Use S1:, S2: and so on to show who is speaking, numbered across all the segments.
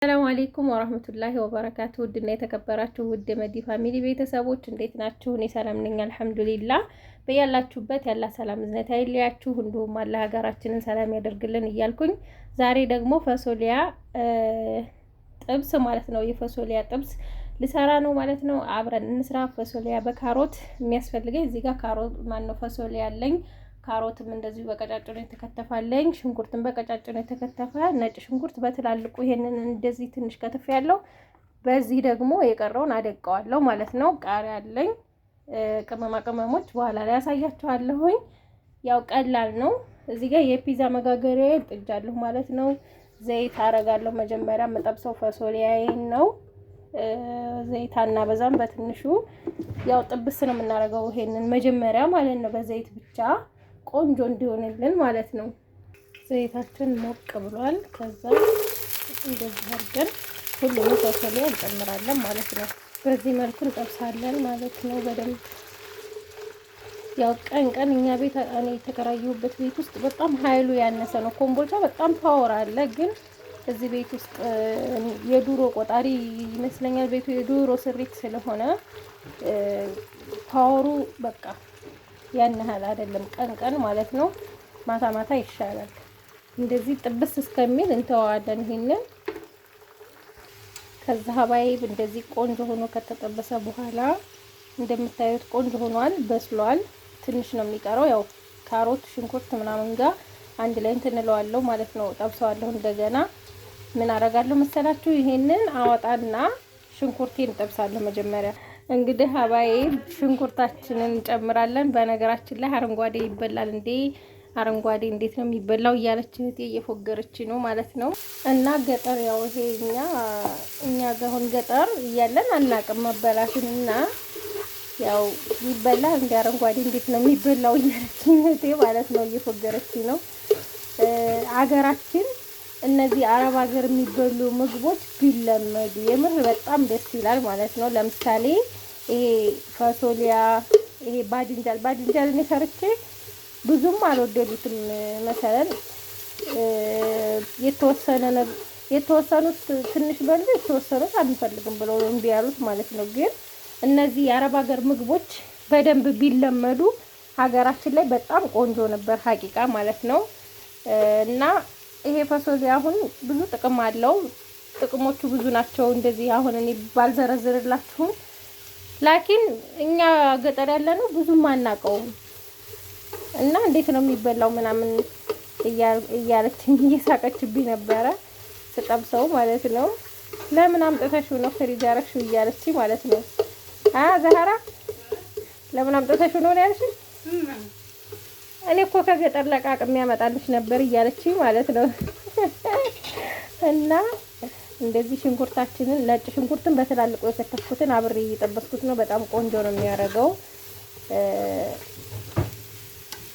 S1: السلام عليكم ورحمة الله وبركاته። ውድና የተከበራችሁ ውድ መዲ family ቤተሰቦች እንዴት ናችሁ? እኔ ሰላም ነኝ الحمد لله። በያላችሁበት የአላህ ሰላም እዝነት አይለያችሁ፣ እንዲሁም አላህ ሀገራችንን ሰላም ያደርግልን እያልኩኝ ዛሬ ደግሞ ፈሶሊያ ጥብስ ማለት ነው የፈሶሊያ ጥብስ ልሰራ ነው ማለት ነው። አብረን እንስራ። ፈሶሊያ በካሮት የሚያስፈልገኝ እዚህ ጋር ካሮት ማነው ፈሶሊያ አለኝ። ካሮትም እንደዚሁ በቀጫጭኑ የተከተፋለኝ፣ ሽንኩርትም በቀጫጭኑ የተከተፈ፣ ነጭ ሽንኩርት በትላልቁ ይሄንን እንደዚህ ትንሽ ከተፍ ያለው፣ በዚህ ደግሞ የቀረውን አደቀዋለሁ ማለት ነው። ቃሪያ አለኝ። ቅመማ ቅመሞች በኋላ ላይ ያሳያችኋለሁኝ። ያው ቀላል ነው። እዚህ ጋር የፒዛ መጋገሪያ ጥጃለሁ ማለት ነው። ዘይት አረጋለሁ። መጀመሪያ የምጠብሰው ፈሶሊያዬን ነው። ዘይት አናበዛም፣ በትንሹ ያው ጥብስ ነው የምናደርገው። ይሄንን መጀመሪያ ማለት ነው በዘይት ብቻ ቆንጆ እንዲሆንልን ማለት ነው። ዘይታችን ሞቅ ብሏል። ከዛ እንደዚህ አድርገን ሁሉንም ፈሶሊያ እንጨምራለን ማለት ነው። በዚህ መልኩ እንጠብሳለን ማለት ነው በደንብ። ያው ቀን ቀን እኛ ቤት እኔ የተከራየሁበት ቤት ውስጥ በጣም ኃይሉ ያነሰ ነው። ኮምቦልቻ በጣም power አለ፣ ግን እዚህ ቤት ውስጥ የዱሮ ቆጣሪ ይመስለኛል ቤቱ የዱሮ ስሪት ስለሆነ power ኡ በቃ ያን ያህል አይደለም። ቀን ቀን ማለት ነው። ማታ ማታ ይሻላል። እንደዚህ ጥብስ እስከሚል እንተዋለን ይሄንን። ከዛ حبايب እንደዚህ ቆንጆ ሆኖ ከተጠበሰ በኋላ እንደምታዩት ቆንጆ ሆኗል፣ በስሏል። ትንሽ ነው የሚቀረው። ያው ካሮት፣ ሽንኩርት ምናምን ጋር አንድ ላይ እንትን እለዋለሁ ማለት ነው፣ ጠብሰዋለሁ። እንደገና ምን አረጋለሁ መሰላችሁ? ይሄንን አወጣና ሽንኩርቴን እጠብሳለሁ መጀመሪያ። እንግዲህ حبايب ሽንኩርታችንን እንጨምራለን። በነገራችን ላይ አረንጓዴ ይበላል እንዴ? አረንጓዴ እንዴት ነው የሚበላው? እያለች እህቴ እየፎገረች ነው ማለት ነው። እና ገጠር ያው ይሄ እኛ ጋር አሁን ገጠር እያለን አናውቅም መበላቱን እና ያው ይበላል እንደ አረንጓዴ እንዴት ነው የሚበላው እያለች እህቴ ማለት ነው እየፎገረች ነው። አገራችን እነዚህ አረብ ሀገር የሚበሉ ምግቦች ቢለመዱ የምር በጣም ደስ ይላል ማለት ነው። ለምሳሌ ይሄ ፈሶሊያ፣ ይሄ ባድንጃል ባድንጃል እኔ ሰርቼ ብዙም አልወደዱትም። መሰለን የተወሰነ የተወሰኑት ትንሽ በሉ፣ የተወሰኑት አንፈልግም ብለው እምቢ ያሉት ማለት ነው። ግን እነዚህ የአረብ ሀገር ምግቦች በደንብ ቢለመዱ ሀገራችን ላይ በጣም ቆንጆ ነበር ሀቂቃ ማለት ነው። እና ይሄ ፈሶሊያ አሁን ብዙ ጥቅም አለው። ጥቅሞቹ ብዙ ናቸው። እንደዚህ አሁን እኔ ባልዘረዝርላችሁም ላኪን እኛ ገጠር ያለ ነው ብዙም አናውቀውም። እና እንዴት ነው የሚበላው ምናምን እያለችኝ እየሳቀችብኝ ነበረ ስጠብሰው ማለት ነው። ለምን አምጥተሽው ነው ፍሪጅ ያረግሽው እያለችኝ ማለት ነው። አ ዘሀራ ለምን አምጥተሽው ነው ያልሽኝ? እኔ እኮ ከገጠር ለቃቅሜ ያመጣልሽ ነበር እያለችኝ ማለት ነው። እና እንደዚህ ሽንኩርታችንን ነጭ ሽንኩርትን በትላልቁ የከተፍኩትን አብሬ እየጠበስኩት ነው። በጣም ቆንጆ ነው የሚያደርገው።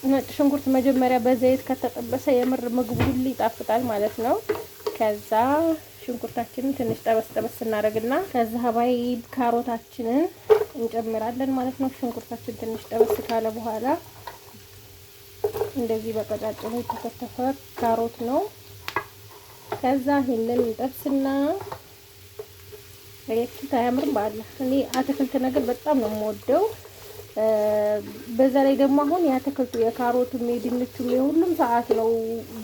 S1: ነጭ ሽንኩርት መጀመሪያ በዘይት ከተጠበሰ የምር ምግቡ ሁሉ ይጣፍጣል ማለት ነው። ከዛ ሽንኩርታችንን ትንሽ ጠበስ ጠበስ እናደርግና ከዛ حبايب ካሮታችንን እንጨምራለን ማለት ነው። ሽንኩርታችን ትንሽ ጠበስ ካለ በኋላ እንደዚህ በቀጫጭኑ የተከተፈ ካሮት ነው። ከዛ ይሄንን እንጠብስና አያችሁት አያምርም? ባለ እኔ አትክልት ነገር በጣም ነው የምወደው። በዛ ላይ ደግሞ አሁን የአትክልቱ የካሮቱም የድንቹም የሁሉም ሰዓት ነው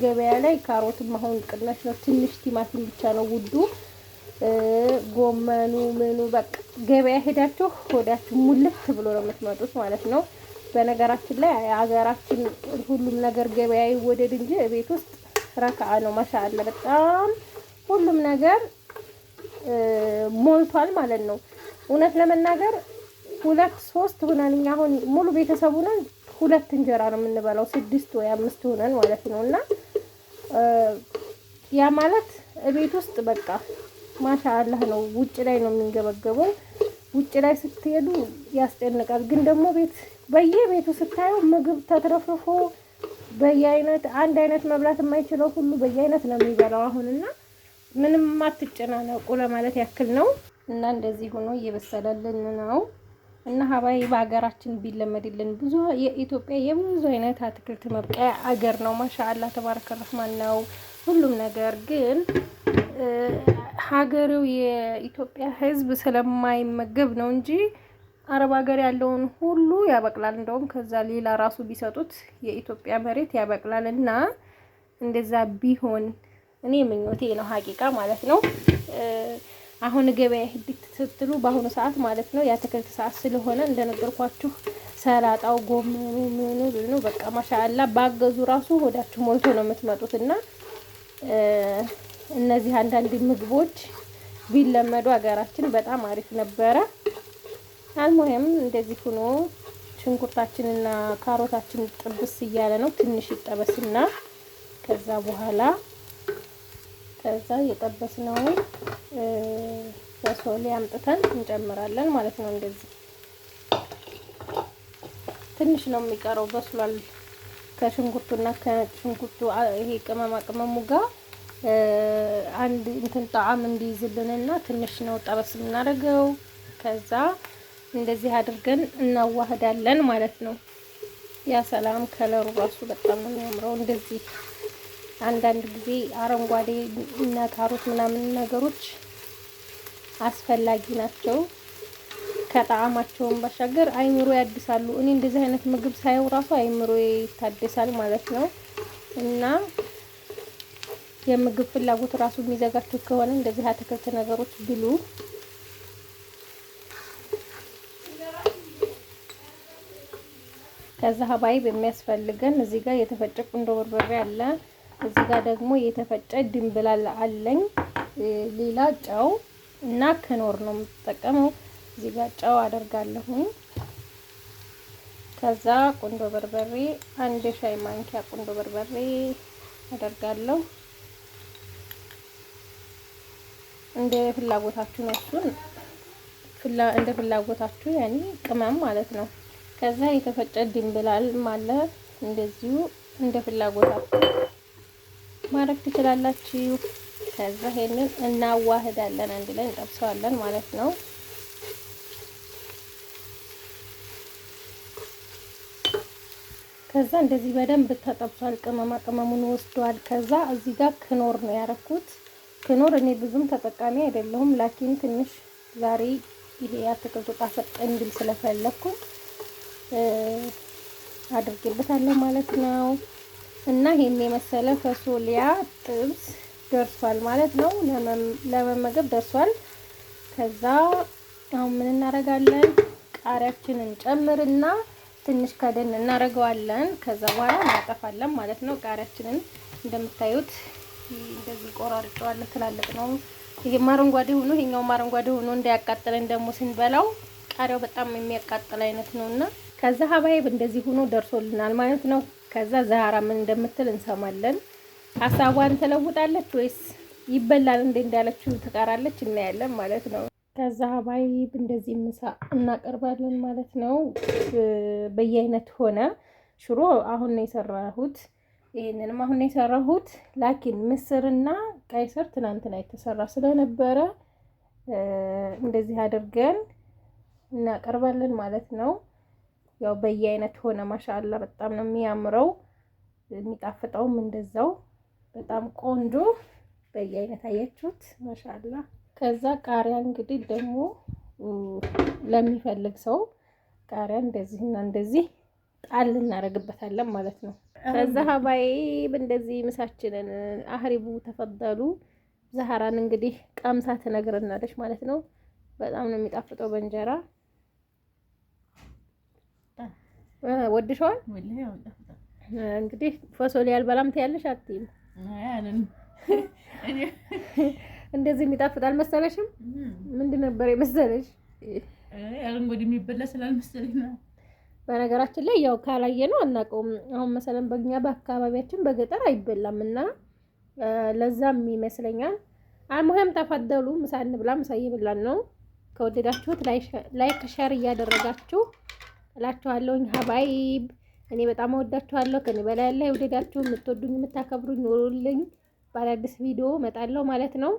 S1: ገበያ ላይ። ካሮትም አሁን ቅናሽ ነው፣ ትንሽ ቲማቲም ብቻ ነው ውዱ። ጎመኑ ምኑ በቃ ገበያ ሄዳችሁ ሆዳችሁ ሙልት ብሎ ነው የምትመጡት ማለት ነው። በነገራችን ላይ ሀገራችን ሁሉም ነገር ገበያ ይወደድ እንጂ ቤት ውስጥ ረካአ ነው። ማሻአላ በጣም ሁሉም ነገር ሞልቷል ማለት ነው። እውነት ለመናገር ሁለት ሶስት ሆነን እኛ አሁን ሙሉ ቤተሰብ ሆነን ሁለት እንጀራ ነው የምንበላው፣ ስድስት ወይ አምስት ሆነን ማለት ነው። እና ያ ማለት ቤት ውስጥ በቃ ማሻአላህ ነው። ውጭ ላይ ነው የሚንገበገበው። ውጭ ላይ ስትሄዱ ያስጨንቃል። ግን ደግሞ ቤት በየቤቱ ስታዩ ምግብ ተትረፍርፎ በየአይነት አንድ አይነት መብላት የማይችለው ሁሉ በየአይነት ነው የሚበላው አሁን እና ምንም አትጨናነቁ ለማለት ያክል ነው። እና እንደዚህ ሆኖ እየበሰለልን ነው። እና ሀባይ በሀገራችን ቢለመድልን ብዙ የኢትዮጵያ የብዙ አይነት አትክልት መብቀያ አገር ነው። ማሻአላ ተባረከ ረህማን ነው ሁሉም ነገር ግን ሀገሬው የኢትዮጵያ ሕዝብ ስለማይመገብ ነው እንጂ አረብ ሀገር ያለውን ሁሉ ያበቅላል። እንደውም ከዛ ሌላ ራሱ ቢሰጡት የኢትዮጵያ መሬት ያበቅላል። እና እንደዛ ቢሆን እኔ ምኞቴ ነው ሀቂቃ ማለት ነው። አሁን ገበያ ሂድ ስትሉ በአሁኑ ሰዓት ማለት ነው የአትክልት ሰዓት ስለሆነ እንደነገርኳችሁ ሰላጣው፣ ጎመኑ፣ ምኑ ምኑ በቃ ማሻአላ ባገዙ ራሱ ሆዳችሁ ሞልቶ ነው የምትመጡት። እና እነዚህ አንዳንድ ምግቦች ቢለመዱ ሀገራችን በጣም አሪፍ ነበረ። አልሙሄም እንደዚህ ሆኖ ሽንኩርታችንና ካሮታችን ጥብስ እያለ ነው። ትንሽ ይጠበስና ከዛ በኋላ ከዛ የጠበስነውን በሶሊ አምጥተን እንጨምራለን ማለት ነው። እንደዚህ ትንሽ ነው የሚቀረው፣ በስሏል። ከሽንኩርቱና ከነጭ ሽንኩርቱ ይሄ ቅመማ ቅመሙ ጋር አንድ እንትን ጣዕም እንዲይዝልንና ትንሽ ነው ጠበስ የምናደርገው። ከዛ እንደዚህ አድርገን እናዋህዳለን ማለት ነው። ያ ሰላም ከለሩ ራሱ በጣም ነው የሚያምረው። እንደዚህ አንዳንድ ጊዜ አረንጓዴ እና ካሮት ምናምን ነገሮች አስፈላጊ ናቸው። ከጣዕማቸውን ባሻገር አይምሮ ያድሳሉ። እኔ እንደዚህ አይነት ምግብ ሳየው ራሱ አይምሮ ይታደሳል ማለት ነው። እና የምግብ ፍላጎት ራሱ የሚዘጋችሁ ከሆነ እንደዚህ አትክልት ነገሮች ብሉ። ከዛ ሀባይ በሚያስፈልገን እዚህ ጋር የተፈጨ ቁንዶ በርበሬ አለ። እዚህ ጋር ደግሞ የተፈጨ ድንብላል አለኝ። ሌላ ጨው እና ክኖር ነው የምጠቀመው። እዚህ ጋር ጨው አደርጋለሁኝ። ከዛ ቁንዶ በርበሬ አንድ ሻይ ማንኪያ ቁንዶ በርበሬ አደርጋለሁ። እንደ ፍላጎታችሁ ነው። እሱን እንደ ፍላጎታችሁ ያኔ ቅመም ማለት ነው። ከዛ የተፈጨ ድንብላል አለ እንደዚሁ እንደ ፍላጎታችሁ ማድረግ ትችላላችሁ። ከዛ ይሄንን እናዋህዳለን፣ አንድ ላይ እንጠብሰዋለን ማለት ነው። ከዛ እንደዚህ በደንብ ተጠብሷል። ቅመማ ቅመሙን ወስዷል። ከዛ እዚህ ጋር ክኖር ነው ያረኩት። ክኖር እኔ ብዙም ተጠቃሚ አይደለሁም፣ ላኪን ትንሽ ዛሬ ይሄ የአትክልቱ ጣፈጥ እንዲል ስለፈለኩ አድርጌበታለሁ ማለት ነው። እና ይሄን የመሰለ ፈሶሊያ ጥብስ ደርሷል ማለት ነው። ለመመገብ ደርሷል። ከዛ አሁን ምን እናደርጋለን? ቃሪያችንን ጨምርና ትንሽ ከደን እናደርገዋለን። ከዛ በኋላ እናጠፋለን ማለት ነው። ቃሪያችንን እንደምታዩት እንደዚህ ቆራርጨዋለሁ። ትላልቅ ነው። ይሄም አረንጓዴ ሆኖ ይሄኛውም አረንጓዴ ሆኖ እንዳያቃጥለን ደግሞ ስንበላው ቃሪያው በጣም የሚያቃጥል አይነት ነውና ከዛ ሀባይብ እንደዚህ ሆኖ ደርሶልናል ማለት ነው። ከዛ ዛህራ ምን እንደምትል እንሰማለን። ሀሳቧን ትለውጣለች ወይስ ይበላል እንዴ እንዳለችው ትቀራለች? እናያለን ማለት ነው። ከዛ ሀባይብ እንደዚህ ምሳ እናቀርባለን ማለት ነው። በየአይነት ሆነ። ሽሮ አሁን ነው የሰራሁት። ይሄንንም አሁን ነው የሰራሁት። ላኪን ምስርና ቀይ ስር ትናንትና የተሰራ ስለነበረ እንደዚህ አድርገን እናቀርባለን ማለት ነው። ያው በየአይነት ሆነ። ማሻአላ በጣም ነው የሚያምረው። የሚጣፍጠውም እንደዛው በጣም ቆንጆ በየአይነት አያችሁት። ማሻአላ። ከዛ ቃሪያ እንግዲህ ደግሞ ለሚፈልግ ሰው ቃሪያ እንደዚህና እንደዚህ ጣል እናደርግበታለን ማለት ነው። ከዛ ሀባይብ እንደዚህ ምሳችንን አህሪቡ ተፈደሉ። ዛህራን እንግዲህ ቀምሳ ትነግረናለች ማለት ነው። በጣም ነው የሚጣፍጠው በእንጀራ ወድሸዋል። እንግዲህ ፈሶሊ አልበላም ትያለሽ አትይም? እንደዚህ የሚጣፍጥ አልመሰለሽም? ምንድን ነበር የመሰለሽ?
S2: አረንጓዴ የሚበላ ስላልመሰለኝ ነው።
S1: በነገራችን ላይ ያው ካላየ ነው አናውቀውም። አሁን መሰለን በእኛ በአካባቢያችን በገጠር አይበላም እና ለዛም ይመስለኛል። አልሙሄም ተፈደሉ፣ ምሳ እንብላ። ምሳ እየበላን ነው። ከወደዳችሁት like share እያደረጋችሁ እላችኋለሁኝ። ሀባይብ እኔ በጣም እወዳችኋለሁ። ከኔ በላይ ያለ የወደዳችሁ የምትወዱኝ የምታከብሩኝ ኑሩልኝ። በአዳዲስ ቪዲዮ እመጣለሁ ማለት ነው።